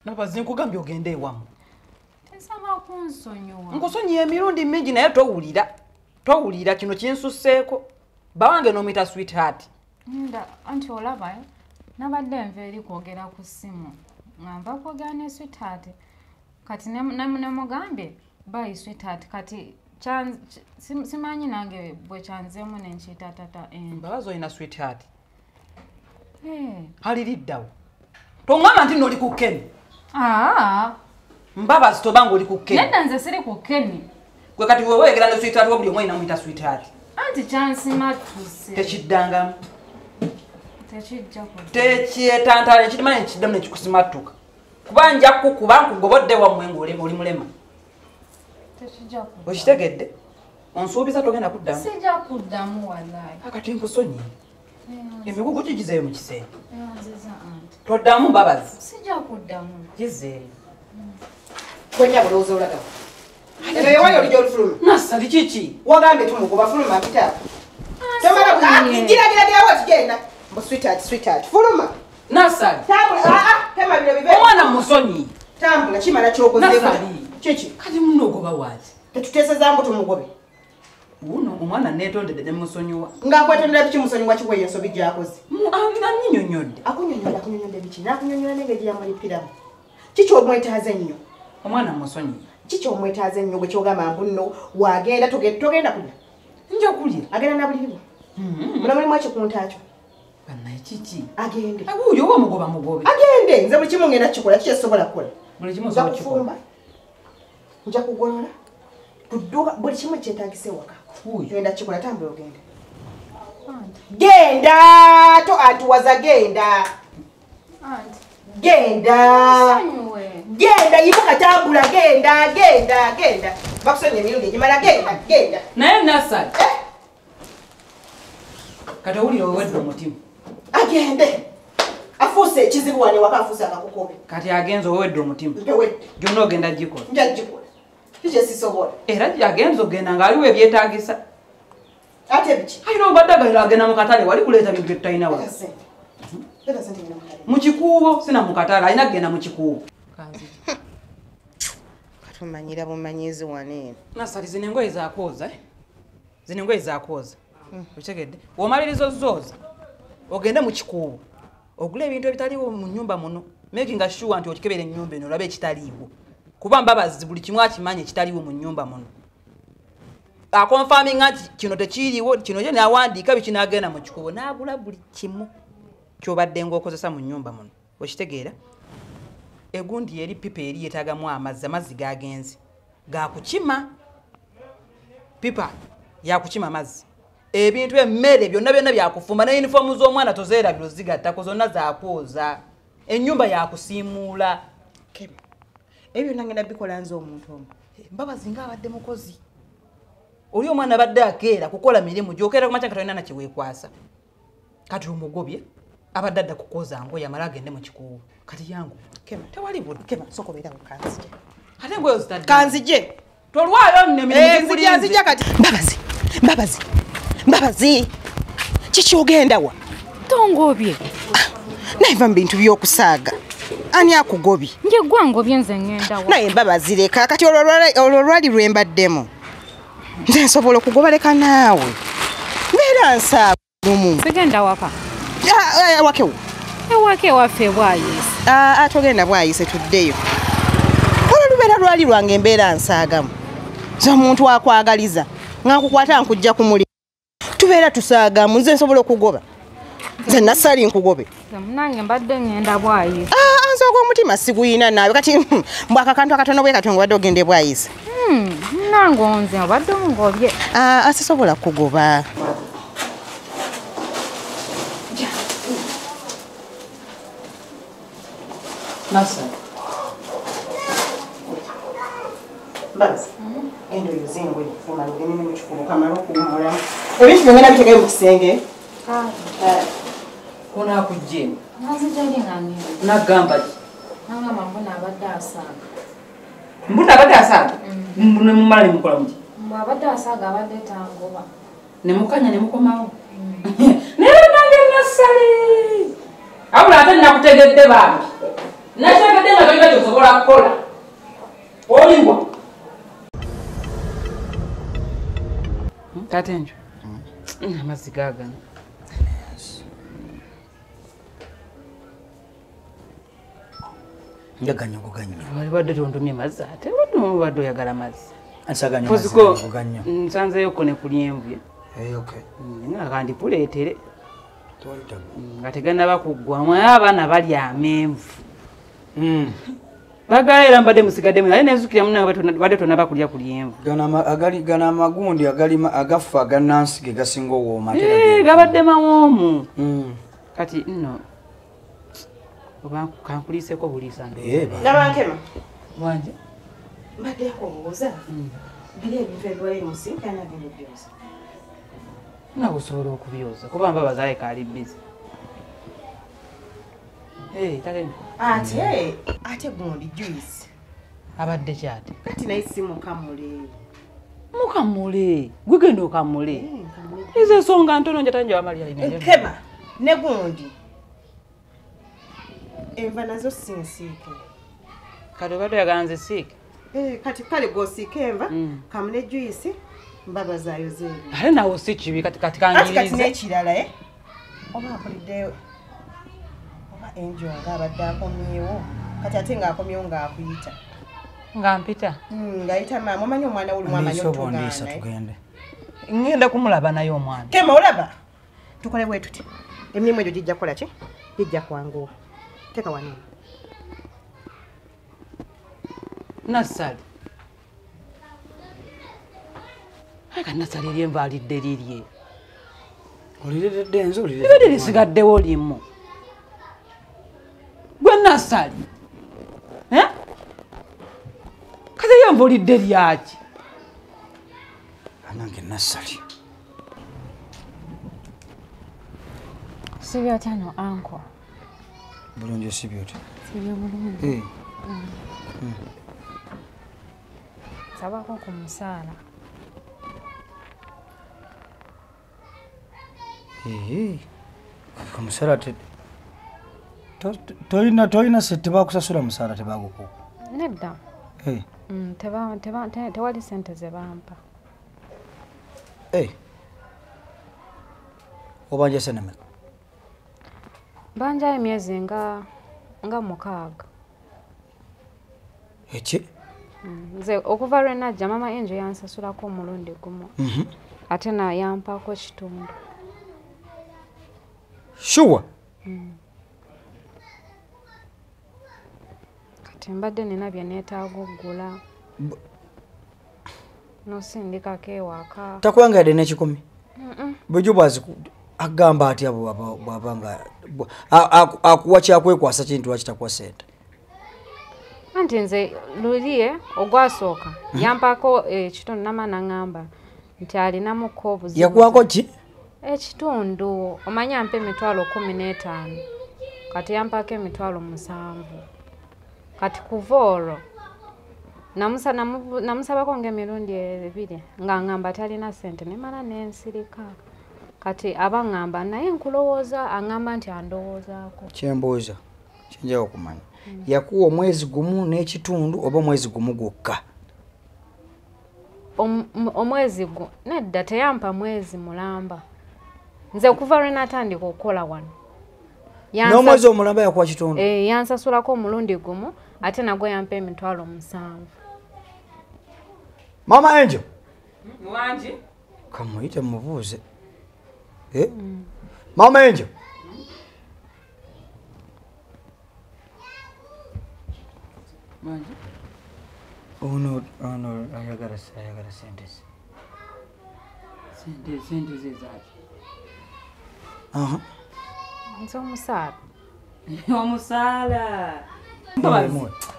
Mbabazi nkugambye ogende ewammwe. Nsaba kunsonyiwa. Nkusonyiye emirundi mingi naye towulira. Towulira kino kinsusseeko. Bawange n'omuyita sweetheart. Nda anti olaba nabadde nva eri kwogera ku ssimu. Nga nva kwogera ne sweetheart. Kati nemugambye bye sweetheart kati simanyi nange bwe kyanzeemu ne nkiyita tata Angel. Mbabazi olina sweetheart. Aliriddawo. Toŋŋamba nti nno oli ku Kenny. Mbabazi tobanga oli ku Kenny. Nedda nze siri ku Kenny. Gwe kati wewe oyogera ne sweetheart wo buli omu alina muyita sweetheart. Anti kyansimattuse. Tekiddangamu. Tekijja kudda. Tekyetantala ekirima ne kiddamu ne kikusimattuka. Kuba nja kukuba nkugobodde wammwe ng'oli oli mulema. Tekijja kudda. Okitegedde? Onsuubiza togenda kuddamu? Sijja kuddamu wallahi. Kati nkusonyiye. Emigugu gigizeeyo mu kisenge. Nziza anti. Toddamu Mbabazi. Sijja kuddamu. Gizeeyo. Kwenya bulowooza olaga. Eno ewali olijja olufuluma. Nassali kiki? Wagambye tumugoba fuluma mpita. Tomala gira wati genda. Mbu sweetheart sweetheart fuluma. Nassali. Tambula tema bino bibe. Omwana musonyi. Tambula kimala ky'okozeeko. Nassali. Kiki? Kati muno ogoba waaki? Tetuteeseza mbu tumugobe. Uno omwana neetondedde ne musonyiwa. Ng'akwetondera biki musonyiwa kiweeyo ensobi gy'akoze? Annyonnyodde. Akunyonnyola akunyonnyodde biki? N'akunyonnyola n'engeri gye yamulipiramu. Kiki omwetaaza ennyo? Omwana musonyiwe. Kiki omwetaaza ennyo gwe ky'ogamba mbu nno wagenda togenda kulya? Nja kulya. Agenda na buliri bwo? Muna mulimu ekikunta kyo. Bannaye kiki? Agende. Wuuyo oba omugoba mugobe. Agende. Nze buli kimu ngenda kukikola kiki ekisobola kukola? Buli kimu osobola kukikola. Nja kugolola. Kudduka buli kimu ekyetaagisa ewaka. Genda kikola tambula ogende. Genda to antuwaza genda. Genda. Genda yimuka tambula genda genda genda. Bakusonyiye emirundi egimala genda genda. Naye Nassali. Kati owulira owedde omutima. Agende. Afuuse ekizibu wano ewaka afuuse akakokobe. Kati agenze owedde omutima. Mpewedde. Gyonna ogenda gikola. Nja gikola. Kiki esisobola? Era agenze ogenda ng'aliwo ebyetaagisa. Ate biki? Alina obadde agenda mu katale wali kuleeta bintu bye tutalina wano. Leta ssente ngenda mu katale. Mu kikuubo sina mu katale alina kugenda mu kikuubo. Katumanyira bumanyizi wano eno. Nassali zino engoye zaakwoza. Zino engoye zaakwoza. Okitegedde? Bw'omaliriza ozooza ogende mu kikuubo ogule ebintu ebitaliiwo mu nnyumba muno. Making sure nti okikebera ennyumba eno olabe ekitaliiwo. Kuba Mbabazi buli kimu akimanyi ekitaliiwo mu nnyumba muno. Akonfaminga nti kino tekiriiwo kino ye n'awandiika biki n'agenda mu kikuubo n'agula buli kimu ky'obadde ng'okozesa mu nnyumba muno. Okitegeera? Egundi eri pipa eri yeetaagamu amazzi, amazzi gagenze. Gaakukima. Pipa yakukima amazzi. Ebintu emmere byonna byonna byakufumba ne yunifoomu z'omwana tozeerabira ozigattako zonna zaakwoza. Ennyumba yakusiimuula. Ebyo byonna ngenda bikola nze omuntu omu. Mbabazi ng'abadde mukozi. Oli omwana abadde akeera kukola mirimu gy'okeera ku makya nga tolina na kye weekwasa. Kati omugobye abadde adda kukwoza ngoye amale agende mu kikuubo. Kati yangu. Tewali budde. Kema sooka obeerawo kanzije. Ate engoye ozitadde. Kanzije. Tolwayo nno emirimu gikulinze. Nzija kati. Mbabazi. Mbabazi. Mbabazi. Kiki ogenda wa? Tongobye. Naye va mu bintu by'okusaaga. Ani akugobye? Nje gwangobye nze ngenda wa. Naye Mbabazi leka kati olwo lwali lwe mbaddemu. Nze nsobola okugoba leka naawe. Mbeera nsaaga lumu. Sigenda waka. Wakewo. Ewaka ewaffe bwayise. Togenda bwayise tuddeyo. Olwo lubeera lwali lwange embeera nsaagamu. Nze omuntu akwagaliza nga nkukwata nkujja ku mulimu. Tubeera tusaagamu nze nsobola okugoba. Nze Nassali nkugobe. Nange mbadde ngenda bwayise. Nze ogw'omutima siguyina naawe kati mbw akakantu akatono bwe katyo ng'obadde ogenda bwayise. Nange nze obadde ongobye. Sisobola kugoba. Nassali. Mbabazi. Genda oyoze engoye omala ogende ne mu kikuubo kamale okuwummulamu. Ebintu byonna biteekayo mu kisenge. Ono akujje. Nzija eri nga ngenda. N'agamba ki? N'agamba mbu abadde asaaga. Mbu abadde asaaga? Ne mumala ne mukola muti? Mbu abadde asaaga abadde tangoba. Ne mukanya ne mukomawo. Naye nange Nassali. Wabula ate nakutegedde bambi. Nakitegedde nga tolina ky'osobola. Byakola. Oliwa. Tatenjo. Amazzi gaagano. Njaganya kuganya. Wabadde tontumye mazzi ate wadde oyagala mazzi. Ansaganya mazzi kuganya. Nsanzeyo ko ne kulyenvu. Eh okay. Nga kandi puleetere. Nga tegannaba kuggwamu abaana balya amenvu. Bagala era mbadde musigaddemu naye nenzukira munange badde tonnaba kulya ku lyenvu. Gano amagundi agafa agannansi ge gasinga owooma. Gabadde mawoomu. Kati nno oba kankuliiseko buliisa ndowooza. Nabankema. Wanje. Mbadde nkubuuza. Biri ebintu ebiwali mu nsi ani agenda okubyoza? Nawe osobola okubyoza kuba Mbabazi aleka ali busy. Ate gundi juice. Abadde kyate. Kati naye si mukamule. Mukamule. Gwe genda okamule. Ezo ensonga ntono njatanja wamalya ino. Nkema ne gundi. Enva nazo si nsiike. Kati obadde oyagala nze siike? Kati kale gw'osiika enva, kamule juice, Mbabazi ayoze ebintu. Ate nawe si kibi kati kangirize. Kati n'ekirala oba akuliddeyo Enjo ng'abadde akomyewo kati ate ng'akomyewo ng'akuyita. Nga mpita? Ng'ayita maama omanyi omwana wo olumu amanyi otugaana. Ngenda kumulaba naye omwana. Kema olaba? Tukole bwe tuti. Emirimu egyo gijja kukola ki? Gijja kwanguwa. Teeka wano. Nassali. Aka Nassali eryenva alidde lirye. Oliredde enzo oliredde. Libadde lisigaddewo limu. Gwe Nassali. Kati eryenva olidde lyaki? Anange Nassali. Sibyo otya no anko? Bulungi sibyo otya? Sibyo bulungi. Nsabako ku musaala. Ku musaala tolina tebakusasula musaala tebagukuwa? Nedda. Tewali ssente ze bampa. Obanja ssente mmeka? Mbanjayo emyezi nga 6. Eki? Nze okuva lwe najja mama Enjo yansasulako omulundi gumu. Ate yampaako kitundu. Sure. Kati mbadde nina bye neetaaga okugula. N'osindikako ewaka. Takuwanga yadde n'ekikumi? Bulijjo agamba atya bw'aba nga akuwa kyakwekwasa kintu lwaki takuwa ssente? Anti nze luli ogwasooka yampaako ekitundu nama n'aŋŋamba nti alinamuko obuzibu. Yakuwaako ki? Ekitundu omanyi ampa emitwalo 15 kati yampaako emitwalo 7. Kati kuva olwo namusabako ng'emirundi 2 ng'aŋŋamba talina ssente nemala nensirika. Kati aba aŋŋamba naye nkulowooza aŋŋamba nti andowoozaako. Kyembuuza kyenjagala okumanya. Yakuwa omwezi gumu n'ekitundu oba omwezi gumu gwokka? Omwezi nedda teyampa mwezi mulamba. Nze okuva lwe natandika okukola wano. N'omwezi omulamba yakuwa kitundu? Yansasulako omulundi gumu ate nagwo yampa emitwalo 7. Mama Angel. Wangi? Kamuyite mubuuze. Mama Angel. Ono ayagala ssente ze. Ssente ze zaaki? Nze omusaala. Omusaala.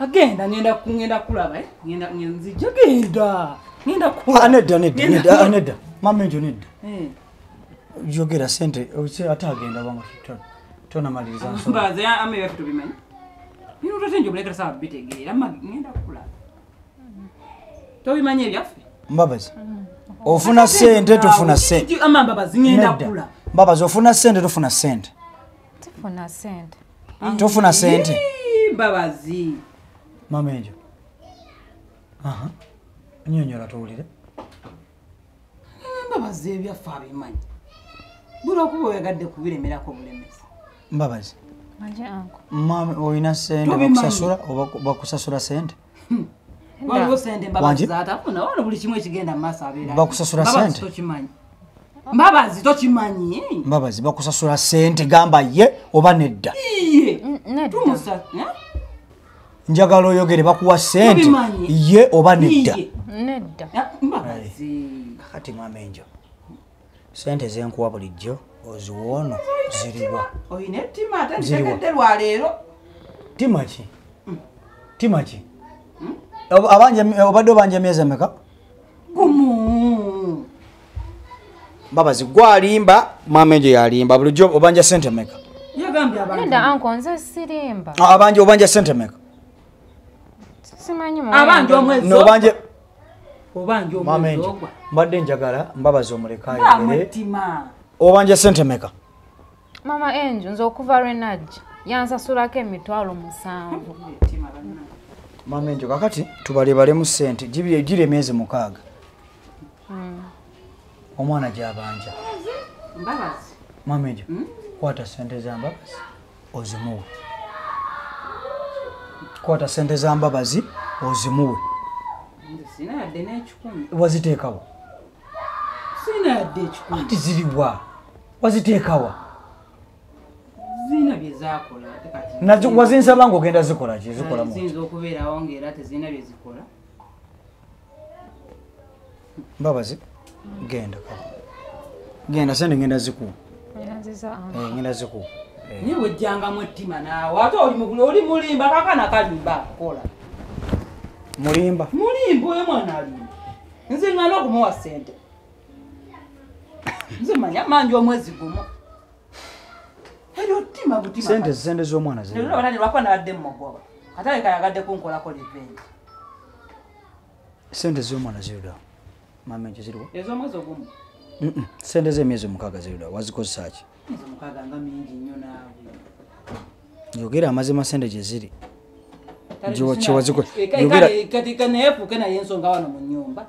Agenda ngenda kulaba ngenda nzijja genda. Ngenda kulaba. Nedda. Mama Angel nedda. Yogera ssente ate agenda wanga tonamaliriza nsonga. Mbabazi ame byaffe tubimanyi. Bino tatenjo bulekera sawa bitegeera ngenda kulaba. Tobimanyi ebyaffe? Mbabazi. Ofuna ssente tofuna ssente. Ama Mbabazi ngenda kula. Mbabazi ofuna ssente tofuna ssente. Tifuna ssente. Tofuna ssente. Mbabazi. Mama Enjo. Aha. Nnyonnyola tuwulire. Mbabazi ebyaffe abimanyi. Buli okuba oyagadde kubiremerako bulemezi. Mbabazi. Manje anko. Mama olina ssente bakusasula oba bakusasula ssente? Waliwo ssente Mbabazi zaatafuna wano buli kimu ekigenda mu maaso abeera. Bakusasula ssente? Mbabazi tokimanyi. Mbabazi tokimanyi. Mbabazi bakusasula ssente gamba ye oba nedda. Iye. Nedda. Njagala oyogere bakuwa ssente ye oba nedda. Nedda. Mbabazi. Kakati Mama Enjo. Ssente zenkuwa bulijjo oziwoono ziriwa. Oyina ettima ate ntegedde lwa leero. Ttima ki? Ttima ki? Obadde obanja emyezi emeka? Gumu. Mbabazi gwe alimba, Mama Enjo yalimba. Bulijjo obanja ssente mmeka? Yagambye abantu. Nedda anko nze sirimba. Abanja obanja ssente mmeka? Simanyi abanja omwezi. No obanje obanja omwezi ogwa. Mbadde njagala Mbabazi omuleka ayogere. Obanja ssente mmeka? Mama Enjo nze okuva lwe najja yansasulako 7,000. Mama Enjo kakati tubalebalemu ssente giri emyezi 6. Omwana gy'abanja. Mbabazi. Mama Enjo kwata ssente za Mbabazi ozimuwe. Kwata ssente za Mbabazi ozimuwe. Sina yadde n'ekikumi. Waziteekawa? Sina yadde ekikumi. Anti ziriwa? Waziteekawa? Zirina bye zaakola ate kati. Wazinsaba ng'ogenda zikola ki? Zikola mu. Ziyinza okubeerawo ng'era tezirina bye zikola. Mbabazi genda kale. Genda sente ngenda zikuwa. Ngenda zikuwa. Naye wejjangamu ettima naawe ate oli mulimba kakana kalimba akukola. Mulimba? Mulimba oyo mwana alimba. Nze ngana okumuwa ssente. Nze manya manja omwezi gumu. Eryo ttima butima. Sente sente z'omwana ziri. Leero abatali lwakuba nabadde mmugoba. Ate yagadde kunkolako revenge. Sente z'omwana ziriwa. Mama Enjo ziriwa? Ez'omwezi ogumu. Sente z'emyezi 6 ziriwa. Wazikozesa ki? Emyezi 6 nga mingi nnyo naawe. Yogera amazima sente gye ziri. Kati neefuuke naye ensonga wano mu nnyumba.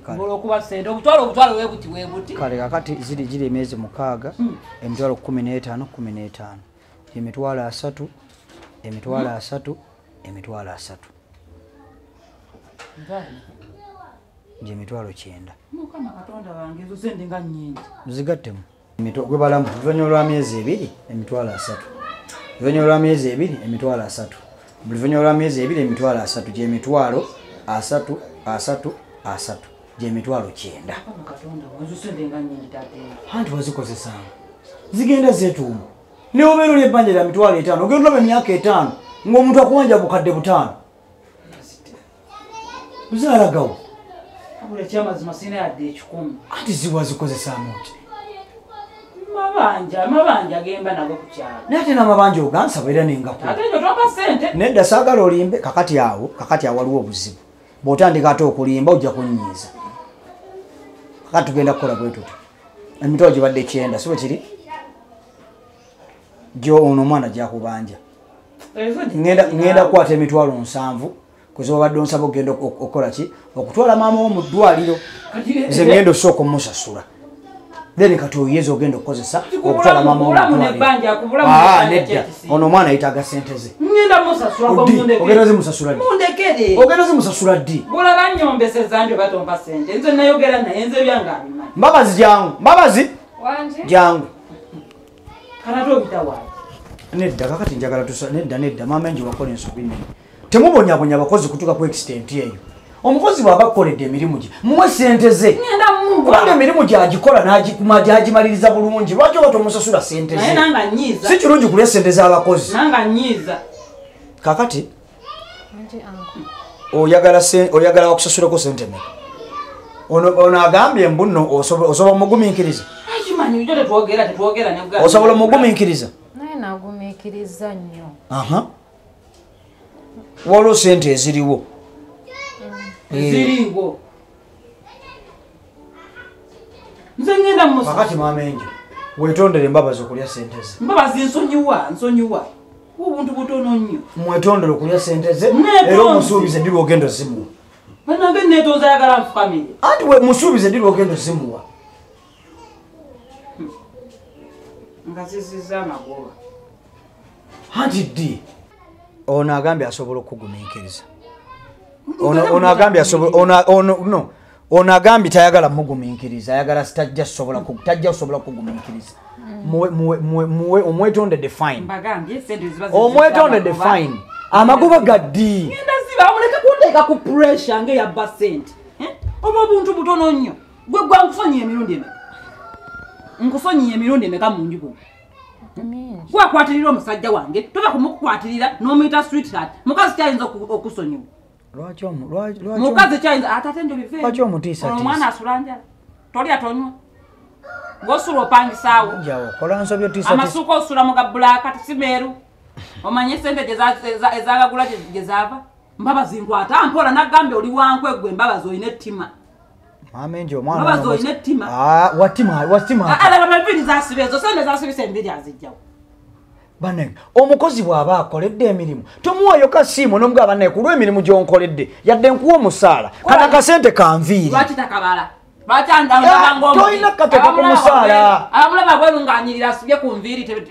Kale. Olw'okuba ssente obutwalo weebuti weebuti. Kale kakati ziri emyezi 6, emitwalo 15 15. Emitwalo 30, emitwalo 30, emitwalo 30. Emitwalo 90. Mukama Katonda wange ezo ssente nga nnyingi. Zigattemu. Gwe balamu oluvannyuma lwa myezi 2 emitwalo 30. Oluvannyuma lwa myezi 2 emitwalo 30. Oluvannyuma lwa myezi 2 emitwalo 30 gy'emitwalo 30 30 30 gy'emitwalo 90. Katonda wange ezo ssente nga nnyingi tate. Anti wazikozesanga. Zigenda zeetuuma. Ne obeera oli ebbanja lya mitwalo 5 ogenda olaba emyaka 5 ng'omuntu akuwanja bukadde 5. Zaalagawo. Wabula ekyamazima sirina yadde ekikumi. Anti ziwazikozesaamu ki? Amabanja gemba nago ku kyalo. Naye ate n'amabanja ogansaba era nengakuwa. Ate njo tompa ssente. Nedda saagala olimbe. Kakati awo waliwo obuzibu. Bw'otandika ate okulimba ojja kunnyiiza. Kakati tugenda kukola bwe tuti. Emitwalo gibadde 90 si bwe kiri? Gyo ono omwana gy'akubanja. Ngenda kukwata emitwalo 7 kuze obadde onsaba ogenda okukola ki? Okutwala maama wo mu ddwaliro. Nze ngenda osooka omusasula. Then kati oyeza ogenda okukozesa okutwala maama wo mu ddwaliro. Nedda. Ono omwana yeetaaga ssente ze. Ngenda musasula gwe mundekere. Ogenda zimusasula ddi? Mundekere. Ogenda zimusasula ddi? Bulaba nnyombeseza nti oba tompa ssente. Nze nayogera naye nze ebyange abimanyi. Mbabazi jangu. Mbabazi. Wanje? Jangu. Kana tobita waaki? Nedda kakati njagala tusa nedda Mama Enjo wakola ensobi nnene. Temubonyabonya abakozi kutuuka ku extent eyo. Omukozi bw'aba akoledde emirimu gye muwe ssente ze. Ngenda muwa. Kubanga emirimu gy'agikola n'agimaliriza bulungi. Lwaki oba tomusasula ssente ze? Naye nanga nnyiiza. Si kirungi kulya ssente z'abakozi. Nanga nnyiiza. Kakati oyagala wakusasulako ssente mmeka? Ono agambye mbu nno osobola omugumiikiriza. Akimanyi ujjo tetwogera ne Osobola omugumiikiriza? Naye nagumiikiriza nnyo. Waliwo ssente eziriwo. Ziriwo. Nze ngenda Kakati Mama Enjo weetondere Mbabazi okulya ssente ze. Mbabazi nsonyiwa. Obuntu butono nnyo. Mwetondere okulya sente ze era omusuubize ddi lw'ogenda ozimuwa. Bannange neetonza ayagala nfukamire. Anti we musuubize ddi lw'ogenda ozimuwa. Nga zizizza amagoba. Anti ddi? Ono agambye asobola okugumiikiriza. Ono agambye asobola ono ono agambye tayagala mugumiikiriza, ayagala tajja sobola kugumiikiriza. Muwe omwetondedde fine. Mbagambye sente ziba zizizza. Omwetondedde fine. Amagoba gaddi. Ngenda ziba amuleke kunteeka ku pressure ng'eyabba ssente. Oba obuntu butono nnyo. Gwe gwa nkusonyiye emirundi emeka? Nkusonyiye emirundi emeka mu nju kuno? Gwakwatirira omusajja wange, tova kumukwatirira n'omuyita sweetheart. Mukazi kyayinza okusonyiwa. Lwaki mukazi kyayinza ate njo bive. Lwaki omutiisatiisa? Omwana asula njala. Tolya tonywa. Ng'osula opangisaawo. Njawo kola nsobi otiisatiisa. Amasuuka osula mu ga bbulaaka si meeru. Omanye ssente ezagagula gye zaava. Mbabazi nkwata mpola nagambye oli wankwe gwe Mbabazi olina ettima. Maama enjo omwana Mbabazi olina ettima. Watima. Alaba enviiri zasiba ezo sente zasibisa enviiri azijjawo. Bannange omukozi bw'aba akoledde emirimu tomuwaayo kasiimo n'omugamba bannaye ku lw'emirimu gy'onkoledde yadde nkuwa omusaala kana akasente kanviiri. Lwaki takabala? Lwaki andaba ng'omubi? Tolina kateeka ku musaala. Abamulaba bweru ng'anyirira asibye ku nviiri.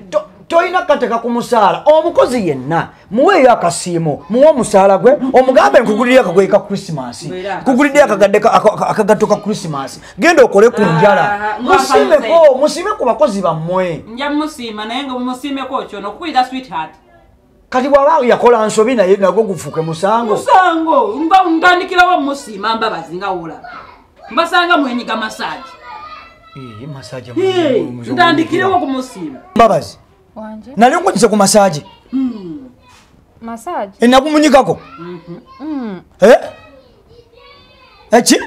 Tolina kateeka ku musaala. Omukozi yenna muweeyo akasiimo, muwe omusaala gwe, omugambe nkugulirire akagoye ka Christmas, nkugulidde akagatto ka Christmas, genda okole ku njala. Musiimeko, musiime ku bakozi bammwe. Nja musiima naye nga mumusiimeko kyono okukuyita sweetheart. Kati bw'aba yakola nsobi naye nagwo gufuuke musango. Musango, mba ntandikirawo musiima Mbabazi nga woolaba. Mbasanga mwenyiga massage. Massage ntandikirewo kumusiima. Mbabazi. Wanje. Nali nkunyise ku massage. Massage. Enakumunyikako. Eki?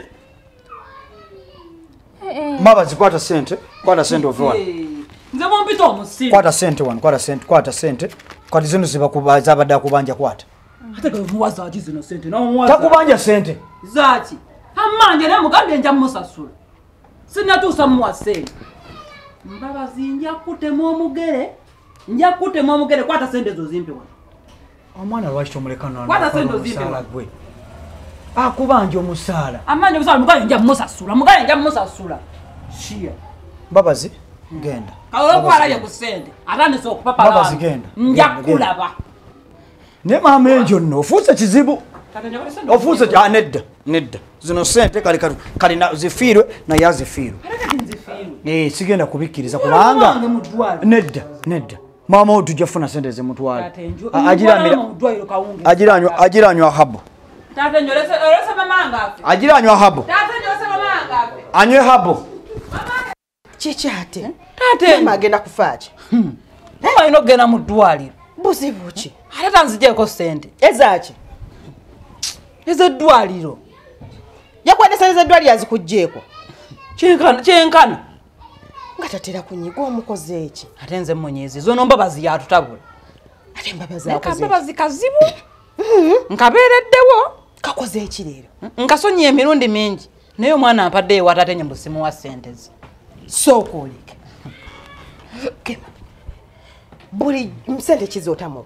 Mbabazi kwata sente, kwata sente ove wano. Nze mumpita omusiima. Kwata sente wano, kwata sente, kwata sente. Kwata zino ziba zabadde akubanja kwata. Ate gwe muwa zaaki zino sente? N'omuwa takubanja sente. Zaaki? Amanje naye mugambye nja mmusasula. Sinnatuusa mmuwa ssente. Mbabazi nja kutema omugere. Nja kutema omugere kwata sente zo zimpe wano. Omwana lwaki tomuleka kwata sente ozimpe wano. Gwe. Akubanja omusaala. Amanje omusaala mugambye nja mmusasula. Mugambye nja mmusasula. Shia. Mbabazi genda. Kalolo alabye ku ssente. Atandise okupapala. Mbabazi genda. Nja kulaba. Ne maama enjo nno ofuuse kizibu. Ofuuse nedda nedda. Zino sente kali zifiirwe naye azifiirwe. Sigenda kubikkiriza kubanga nedda nedda. Maama wo tujja kufuna sente zemutwala. Agiranywa habo. Agiranywa habo. Anywe habo. Kiki ate? Maama agenda kufa ki? Maama alina okugenda mu ddwaliro. Buzibu ki? Ate tanzigyeko ssente. Ezaaki? Ez'eddwaliro. Yakuwadde ssente z'eddwaliro azikuggyeeko. Kyenkana. Nga tatera kunyiga omukozi eki? Ate nze mmunyiizi. Zono Mbabazi yatutabula. Ate Mbabazi akoze eki? Mbabazi kazibu. Nkabeereddewo. Kakoze eki leero? Nkasonyiye emirundi mingi. Naye omwana ampadde ewa tate nye mbu simuwa ssente ze. Sooka oleke. Buli ssente ki z'otamuwa?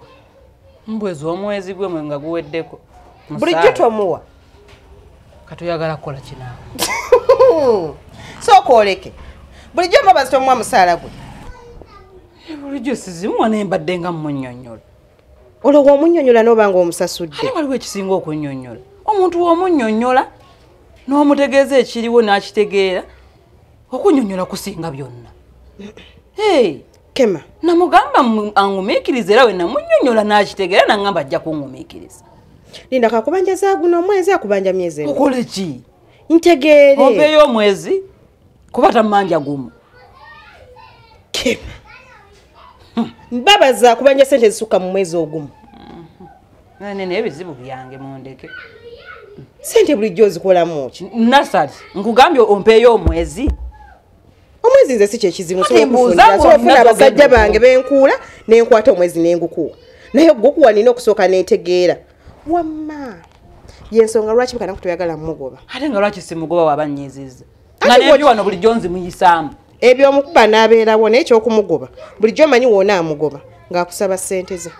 Mbwe ez'omwezi gwe mwe nga guweddeko. Bulijjo tomuwa. Kati oyagala kukola kinaawe. Sooka oleke. Bulijjo Mbabazi tomuwa musaala gwe. Bulijjo sizimuwa naye mbadde nga mmunnyonnyola. Olowooza omunnyonnyola n'oba ng'omusasudde. Ate waliwo ekisinga okunnyonnyola. Omuntu w'omunnyonnyola n'omutegeeza ekiriwo n'akitegeera, okunnyonnyola kusinga byonna. Kema. Namugamba angumiikirize era we namunnyonnyola n'akitegeera n'angamba ajja kungumiikiriza. Linda kakubanja za guno omwezi akubanja myezi ebiri. Okole ki? Ntegeere. Ompeeyo omwezi kuba tammanja gumu. Kema. Mbabazi akubanja sente ezisukka mu mwezi ogumu. Nene ebizibu byange mundeke. Sente bulijjo ozikolamu ki? Nasali, nkugambye ompeeyo omwezi. Omwezi nze si kye kizibu, nsobola okufuna abasajja bange benkuula nenkwata omwezi nengukuwa. Naye gukuwa nina okusooka nentegeera. Wamma yensonga lwaki mukana kutoyagala mugoba. Ate nga lwaki simugoba waba nnyiizizza? Nga n'ebyo wano bulijjo nzimuyisaamu. Ebyo omukuba n'abeerawo naye eky'okumugoba bulijjo omanyi w'onaamugoba ng'akusaba ssente ze.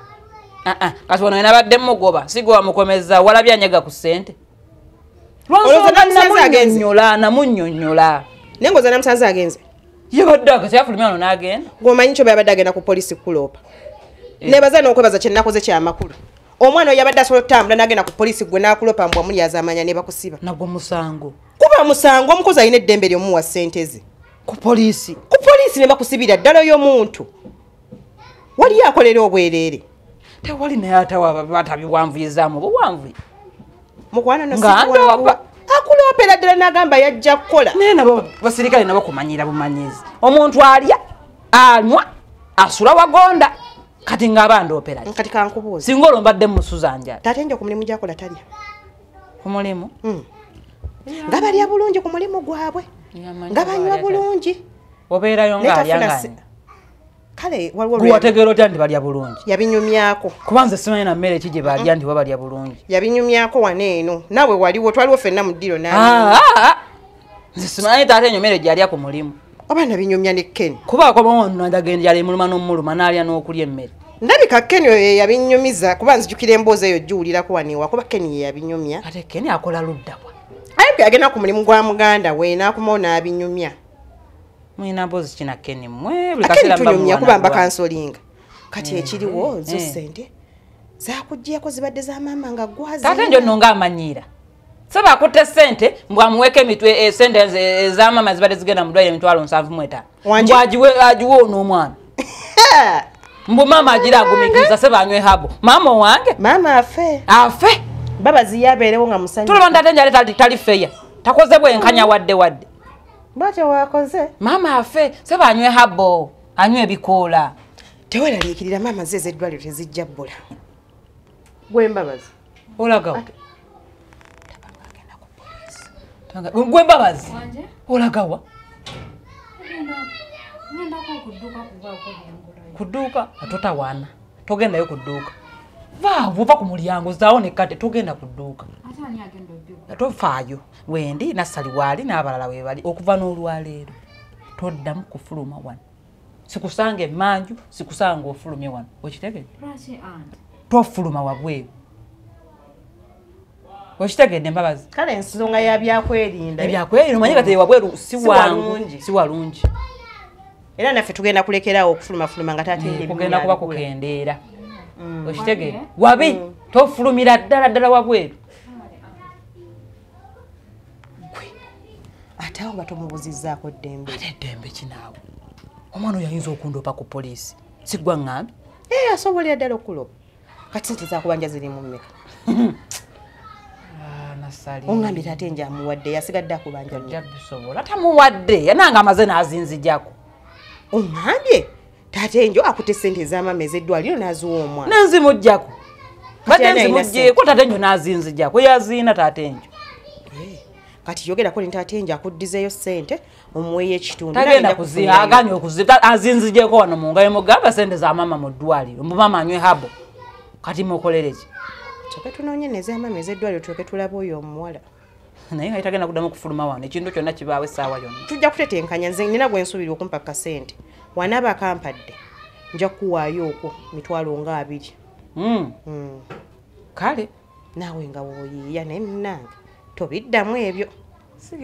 Kati wano nabadde mugoba sigwa mukomeza walabye anyega ku ssente. Lwansonga namunnyonnyola. Naye ng'oza namusanze agenze. Yabadde akati yafulumya wano n'agenda. Gw'omanyi kyo yabadde agenda ku poliisi kuloopa. Nebaza n'okwebaza kye nnakoze kyamakulu. Omwana oyo yabadde asobola okutambula n'agenda ku poliisi gwe n'akuloopa mbwa mulyazaamanya ne bakusiba. Nagwo musango. Kuba musango omukozi alina eddembe ly'omuwa ssente ze. Ku poliisi. Ku poliisi ne bakusibira ddala y'omuntu. Waliyo akolera obwereere. Tewali naye atawa batabiwanvuyizaamu buwanvuyi. Mukwano no sikuwa. Akuloopera ddala n'agamba yajja kukola. Naye nabo basirikale nabo kumanyira bumanyizi. Omuntu alya, anywa, asula wagonda. Kati ng'aba ndoopera. Kati kankubuuza. Singa olwo mbadde musuza njala. Taata nja ku mulimu gy'akola talya. Ku mulimu? Nga balya bulungi ku mulimu gwabwe. Nga banywa bulungi. Obeerayo ng'alya ng'anywa. Kale waliwo gwategeera otya nti balya bulungi? Yabinyumyako. Kuba nze simanyi na mmere ki gye balya nti babalya bulungi. Yabinyumyako wano eno. Naawe waliwo twaliwo ffenna mu ddiro naawe. Nze simanyi taata enyo mmere gy'alya ku mulimu. Oba nabinyumya ne Ken. Kuba akomawo nno ndagenda yali emuluma n'omuluma n'alya n'okulya emmere. Ndabika Ken oyo ye yabinyumiza kuba nzijukira emboozi eyo giwulirako wano ewa kuba Ken ye yabinyumya. Ate Ken akola ludda wa? Aye agenda ku mulimu gwa muganda we n'akomawo n'abinyumya. Mwina mbozi kina Ken mwe buli kaseera mba tunyumya kuba mba kansolinga. Kati ekiriwo zo ssente zaakuggyako zibadde za maama nga gwazi. Taata njo nno ng'amanyiira. Saba akutte ssente mbw amuweeko emitwe ssente eza maama zibadde zigenda mu ddwaliro 75,000. Mbw agiwe ono omwana. Mbu maama agira agumiikiriza seba anywe habo. Maama owange? Maama afe. Afe? Mbabazi yabeerewo nga musanyufu. Tulaba nti ate njala tali feya. Takoze bwenkanya wadde wadde. Bw'atyo wakoze. Maama afe seba anywe habo, anywe ebikoola. Teweeraliikirira maama ze ez'eddwaliro tezijja bbula. Gwe Mbabazi. Olagawa. Gwe Mbabazi. Olagawa. Ku dduuka totawaana. Togendayo ku dduuka. Vaawo ova ku mulyango zaawo nekkate togenda ku dduuka. Tofaayo. Wendi Nassali waali n'abalala we bali okuva n'olwaleero. Toddamu kufuluma wano. Sikusanga emmanju, sikusanga ofulumye wano. Okitegedde? Tofuluma wabweru. Okitegedde Mbabazi? Kale ensonga ya byakwerinda. Ebyakwerinda omanyi kati wabweru si wangu, si walungi. Era naffe tugenda kulekeraawo okufulumafuluma nga taata ebyo kugenda kuba kukendeera. Okitegedde? Wabi tofulumira ddala ddala wabweru. Ate awo nga tomubuuzizzaako ddembe. Ate eddembe kinaawe. Omwana oyo ayinza okundoopa ku poliisi. Si ggwe aŋŋambye? Asobolera ddala okulopa. Kati ssente zaakubanja ziri mu mmeka? Nassali. Oŋŋambye taata enje amuwadde yasigadde akubanja nnyo. Tojja bisobola. Tamuwadde nange amaze n'azinzigyako. Oŋŋambye taata enjo akutte ssente ez'amaama ez'eddwaliro n'aziwa omwana. Nenzimuggyako. Badde nzimuggyeko taata enjo n'azinzigyako. Yaziina taata enjo. Kati yogerako ne taata enjo akuddizeeyo ssente omuweeyo ekitundu. Tagenda kuziha, agaanye okuziha. Azinzigyeko wano mu ngalo mugamba ssente za maama mu ddwaliro. Mbu maama anywe habo. Kati mukolere ki? Tuke tunoonye n'ez'amaama ez'eddwaliro tuke tulabe oyo omuwala. Naye nga tagenda kuddamu kufuluma wano. Ekintu kyonna kibaawo essaawa yonna. Tujja kutetenkanya nze nnina gwe nsuubira okumpa kasente. Wanaaba akampadde nja kukuwaayo okwo 20,000. Kale. Naawe nga w'oyiiya naye munnange tobiddamu ebyo.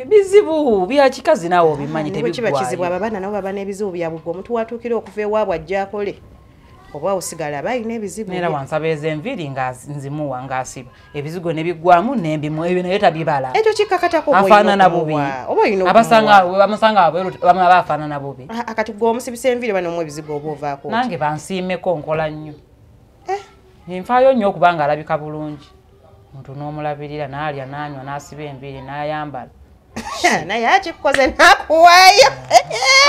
Bizibu bya kikazi naawe obimanyi Kiba kizibu tebiggwaayo. abaana nabo baba n'ebizibu byabwe gwe omuntu watuukira okuva ewaabwe ajja akole. Oba osigala aba alina ebizibu Neera bye. wansaba ez'enviiri nga nzimuwa ng'asiba. Ebizigo ne biggwamu n'embimu ebyo naye tabibala. Ekyo kikkakatako oba olina Afaanana bubi. okumuwa. Oba olina okumuwa. Abamusanga wabweru bamala bafaanana bubi. Kati gwe omusibisa enviiri bano omuwa ebizigo oba ovaako otya? Nange bansiimeko nkola nnyo. Nfaayo nnyo okubanga alabika bulungi. Omuntu n'omulabirira n'alya n'anywa n'asiba enviiri n'ayambala. Naye akikukoze n'akuwaayo.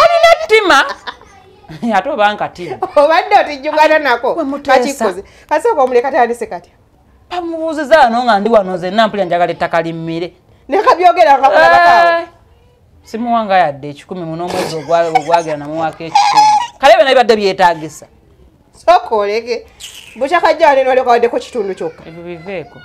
Alina ttima. Ate oba nkatira. Obadde otijjukana nako. Gwe muteesa. Kakikukoze. Kasooka omuleka tandise katya. Bamubuuzizza wano nga ndi wano nze nnampulira njagala ettaka limmire. Ne kabyogera nga kulabakaawo. Simuwanga yadde 100 mu n'omwezi ogwagera namuwaako 100. Kale byonna bibadde byetaagisa. Sooka oleke. Bukyakajja wano eno waleka waddeko kitundu kyokka. Ebyo biveeko.